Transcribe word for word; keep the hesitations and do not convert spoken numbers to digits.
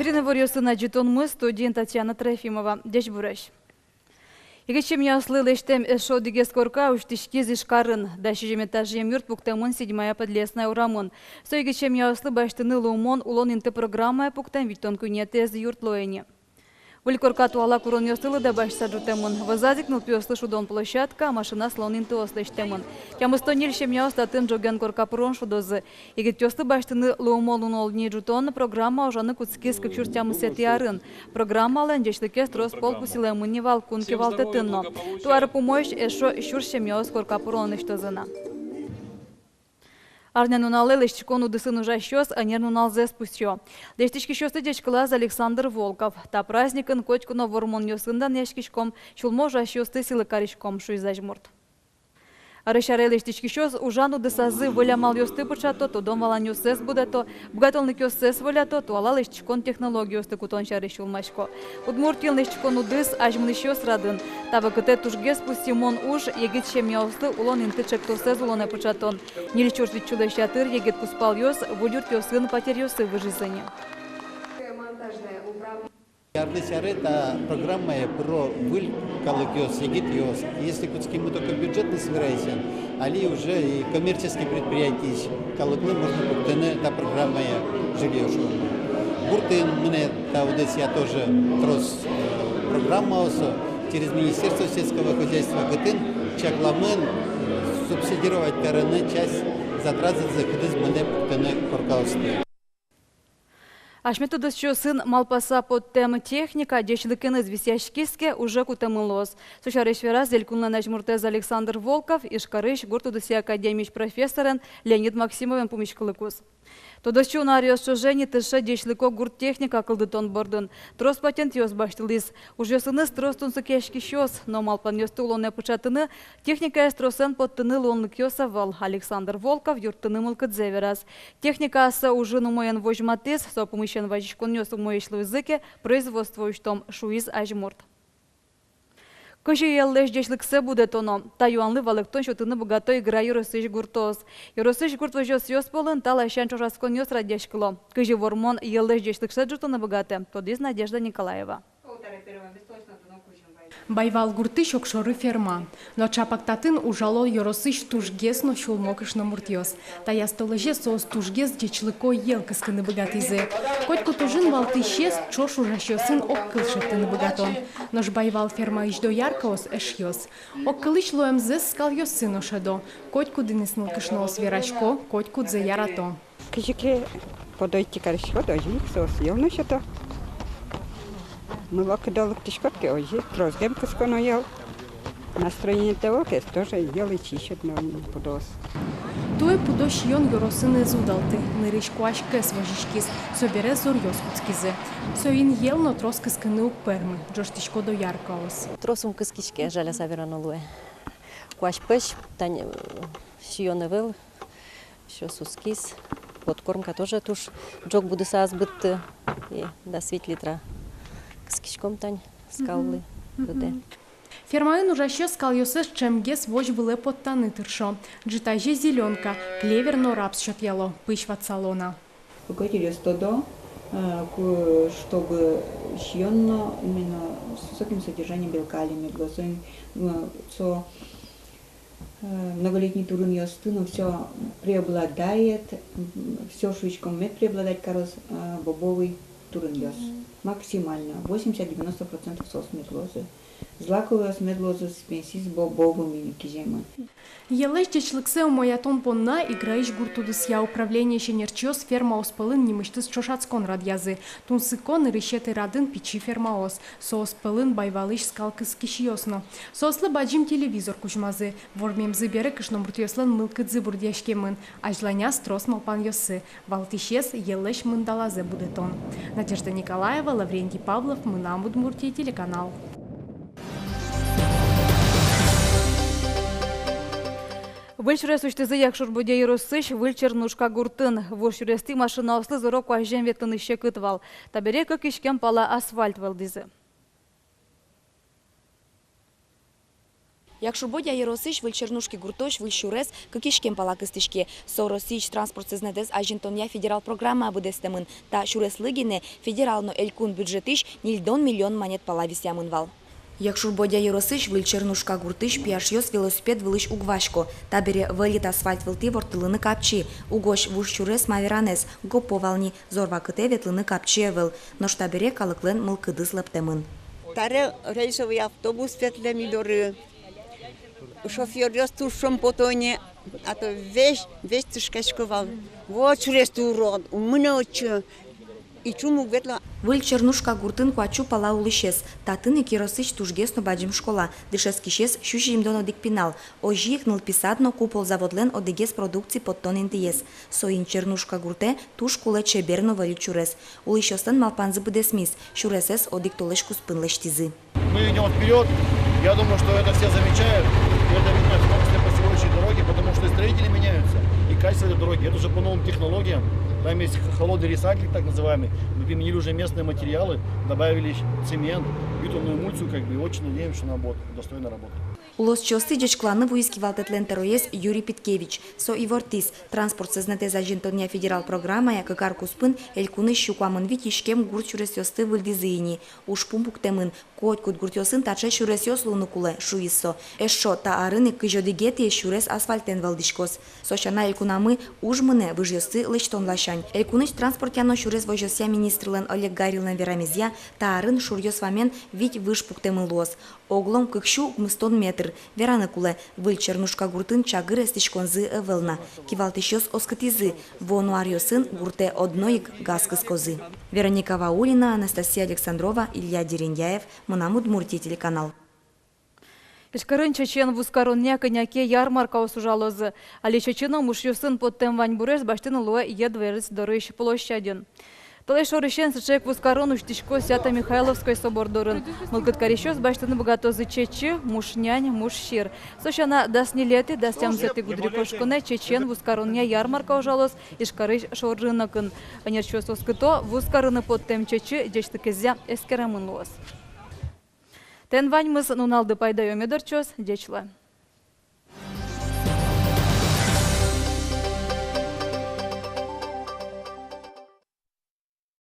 Тӥни иворъёсын адӟытонмы, студиын Татьяна Трофимова. Ӟечбуресь! Егит семьяослы лэсьтэм эшшо одӥгез корка усьтӥськиз Ижкарын. Дас сизьыметажъем юрт пуктэмын Седьмая Подлесная урамын. Со егит семьяослы басьтыны луымон улон инты программае пуктэм витьтон куинетӥез юрт луэ ини. Выль корка туала куронъёсты лыдэ басьтыса ӝутэмын. Вӧзаз ик нылпиослы шудон площадка, машина салон интыос лэсьтэмын. Тямыстон ньыль семьяос татын ӝоген корка пырон шудозы. Егитъёслы басьтыны луымон улон инты ӝутон программа ужаны кутскиз кык сюрс тямысэтӥ арын. Программалэн ӟечлыкез трос пол пусйылэмын ни вал кун кивалтэтын но. Туэ ар пумозь эшшо сюрс семьяос корка пырон лэсьтозы на. Арня нуналэ лэсьтӥськон удысын ужасьёс ӧнер нуналзэс пусъё. Лэсьтӥськисьёсты ӟечкылаз Александр Волков. Та праздникын котьку но вормонъёсын данъяськиськом, сюлмо ужасьёсты сӥлы кариськом, шуиз азьмурт. Арысь аре лэсьтӥськисьёс ужан удысазы выль амалъёсты пыӵато, тодон-валанъёссэс будэто, быгатонлыкъёссэс волято, туала лэсьтӥськон технологиосты кутон сярысь сюлмасько. Удмуртиын лэсьтӥськон удыс азьмынӥсьёс радын. Та вакытэ тужгес пусйымон уж — егит семьяослы улон инты чектосэз улонэ пыӵатон. Ньыль сюрс витьсюлэсь ятыр егит кузпалъёс выль юртъёсын патеръёсы выжизы ни. Арлысь аре та программае пыро выль калыкъёс, егитъёс. Если кутскимы только бюджетный сфераысен, али уже и коммерческий предприятиысь калыклы можно пуктыны та программае жильё, шуом. Гуртын мынэ та удысъя тоже трос, э, программаос через Министерство сельского хозяйства, кытын чакламын субсидировать карыны часть затратсэ, кудӥз мынэ пуктыны коркаосты. Асьме тодосчиосын малпаса поттэм техника ӟечлыкеныз висъяськиз ке, уже кутэмын луоз. Со сярысь вераз элькунлэн азьмуртэз Александр Волков Ижкарысь гурт удысъя академиысь профессорен Леонид Максимовен пумиськылыкуз. Тодосчи уно аръёс ӵоже ини тырше ӟечлыко гурт техника кылдытон бордын. Трос патентъёс басьтылӥз. Ужъёсыныз трос тунсыкъяськисьёс, но малпанъёсты улонэ пыӵатыны, техникаез тросэн поттыны луонлыкъёс ӧвӧл. Александр Волков юрттыны мылкыдзэ вераз. Техника ассэ ужын умоен возьматӥз, со пумысен вазиськонъёс умоесь луизы ке, производство усьтом, шуиз азьмурт. Кызьы йӧллэсь ӟечлыксэ будэтоно? Та юанлы валэктон сётыны быгато Игра ёросысь гуртъёс. Ёросысь гурт возёсъёс пӧлын та ласянь ӵошатсконъёс радъяськыло. Кызьы вормон йӧллэсь ӟечлыксэ ӝутыны быгатэ, тодӥз Надежда Николаева. Байвал гуртысь огшоры ферма. Но чапак татын ужало ёросысь тужгес но сюлмо кышномуртъёс. Таяз толэзе соос тужгес ӟечлыко йӧл кыскыны быгатӥзы. Котькуд ужын валтӥсез — ӵош ужасьёсын огкыл шедьтыны быгатон. Нош байвал фермаысь дояркаос — эшъёс. Огкылысь луэмзэс скалъёсы но шӧдо. Котькудӥныз нылкышноос верасько, котькудзэ ярато. Кызьы ке подойти кариськод, озьы ик соос йӧл но сёто. Мылокыдо лыктӥськод ке, озьы ик тросгем кысконо йӧл. Настроение тӧво ке, тоже йӧл ичи сётоно пудоос. Туэ пудо сиён ёросын ӧз удалты, нырысь куаськез возиськиз, собере зоръёс кутскизы. Соин йӧл но трос кыскыны уг пӧрмы, ӝожтӥсько дояркаос. Трос ум кыскиське, жаляса верано луэ. Куазь пӧсь, тань, э, сиён ӧвӧл, всё сускиз. Подкормка тоже туж ӝог будыса ӧз быдты. И дас вить литра кыскиськом тань скаллы. Мгм. Быдэ. Фермаын ужасьёс скалъёссэс ӵемгес возь вылэ поттаны тыршо. Ӝытазе зелёнка, клевер но рапс сётъяло, пызь ватсало на. Руководительёс тодо, э, ку-, чтобы сиён но именно с высоким содержанием белка али мед луоз, э, со, э, многолетний турынъёсты но всё преобладает, м, всё, шуиськом, мед преобладать кароз, э, бобовый турынъёс. Мгм. Максимально восемьдесят-девяносто процентов соос мед луозы. Злаковойёс мед луозы с пенсиз бобовыми киземын. Йӧллэсь ӟечлыксэ умоятон понна Играысь гурт удысъя управлениысь ӧнерчиос фермаос пӧлын нимысьтыз ӵошатскон радъязы. Тунсыко нырысетӥ радын пичи фермаос. Соос пӧлын байвалысь скал кыскисьёс но. Соослы бадӟым телевизор кузьмазы. Вормемзы бере кышномуртъёслэн мылкыдзы бурдъяськемын. Азьланяз трос малпанъёссы. Валтӥсез — йӧллэсь мындалазэ будэтон. Надежда Николаева, Лаврентий Павлов, «Мынам Удмуртие» телеканал. Выль сюрес усьтӥзы Якшур-Бӧдья ёросысь Выль Чернушка гуртын. Вуж сюрестӥ машинаослы зоро куазен ветлыны секыт вал. Табере кык иськем пала асфальт вӧлдӥзы. Якшур-Бӧдья ёросысь Выль Чернушки гуртозь выль сюрес кык иськем пала кыстӥське. Со Россиысь транспорт сӧзнэтэз азинтонъя федерал программая быдэстэмын. Та сюреслы гинэ федерал но элькун бюджетысь ньыльдон миллион манет пала висъямын вал. Якшур-Бӧдья ёросысь Выль Чернушка гуртысь пияшъёс велосипед вылысь уг васько. Табере выль асфальт вылтӥ ворттылыны капчи. Угось вуж сюрес ма веранэз, гопо вал ни, зор вакытэ ветлыны капчи ӧвӧл. Нош табере калыклэн мылкыдыз лэптэмын. Таре рейсовый автобус ветлэ ми доры. Шофёръёс туж шумпото ини, а то весь, весь тышкасько вал. Вот сюрес-то урод, ум мынэ отчы, ичи ум уг ветлы. Выль Чернушка гуртын куать сю пала улӥсез. Татын ик ёросысь тужгес но бадӟым школа, дышетскисез сю сизьымдон одӥг пинал. Озьы ик нылпи сад но купол заводлэн одӥгез продукци поттон интыез. Соин Чернушка гуртэ туж кулэ чебер но выль сюрес. Улӥсьёслэн малпанзы быдэсмиз, сюресэз одӥг толэзь куспын лэсьтӥзы. Мы идём вперёд. Я думаю, что это все замечают. И это видно в том числе по сегодняшней дороге, потому что и строители меняются, и качество этой дороги. Это уже по новым технологиям. Там есть х-, холодный ресайклинг, так называемый. Мы применили уже местные материалы, добавили щ-, цемент, битумную эмульсию, как бы, и очень надеемся, что она будет достойно работать. Улосчиосты ӟечкыланы вуиз кивалтэтлэн тӧроез Юрий Питкевич. Со ивортӥз, транспорт сӧзнэтэз азинтонъя федерал программая кык ар куспын элькунысь сю куамын вить иськем гурт сюресъёсты выльдӥзы ини. Ужпум пуктэмын, котькуд гуртъёсын таӵе сюресъёс луыны кулэ, шуиз со. Эшшо та арын ик кызь одӥгетӥез сюрес асфальтэн вӧлдӥськоз. Со сяна, элькунамы уж мынэ выжъёсты лэсьтон ласянь. Элькунысь транспортъя но сюрес возёсъя министрлэн Олег Гаринлэн верамезъя, та арын шуръёс вамен вить выж пуктэмын луоз. Оглом кык сю укмыстон метр. Вераны кулэ, Выль Чернушка гуртын чагыр эстӥськонзы ӧвӧл на. Кивалтӥсьёс оскытӥзы, вуоно аръёсын гуртэ одно ик газ кыскозы. Вероника Ваулина, Анастасия Александрова, Илья Дерендяев, «Мынам Удмуртие» телеканал. Ижкарын чечен вузкаронъя кӧня ке ярмаркаос ужалозы. Али чечен омышъёсын поттэм ваньбурез басьтыны луэ Йӧ дворец дорысь площадьын. Толэзь шорысен сыӵе ик вузкарон усьтӥськоз Свято-Михайловской собор дорын. Мылкыд карисьёс басьтыны быгатозы чечы, муш нянь, муш сир. Со сяна, дас ньылетӥ, дас тямысэтӥ гудырикошконэ чечен вузкаронъя ярмарка ужалоз Ижкарысь шор рынокын. Ӧнерчиос оскыто, вузкарыны поттэм чечы ӟечлыкезъя эскеремын луоз. Тӥни ваньмыз. Нуналды пайдаё мед ортчоз. Ӟеч луэ.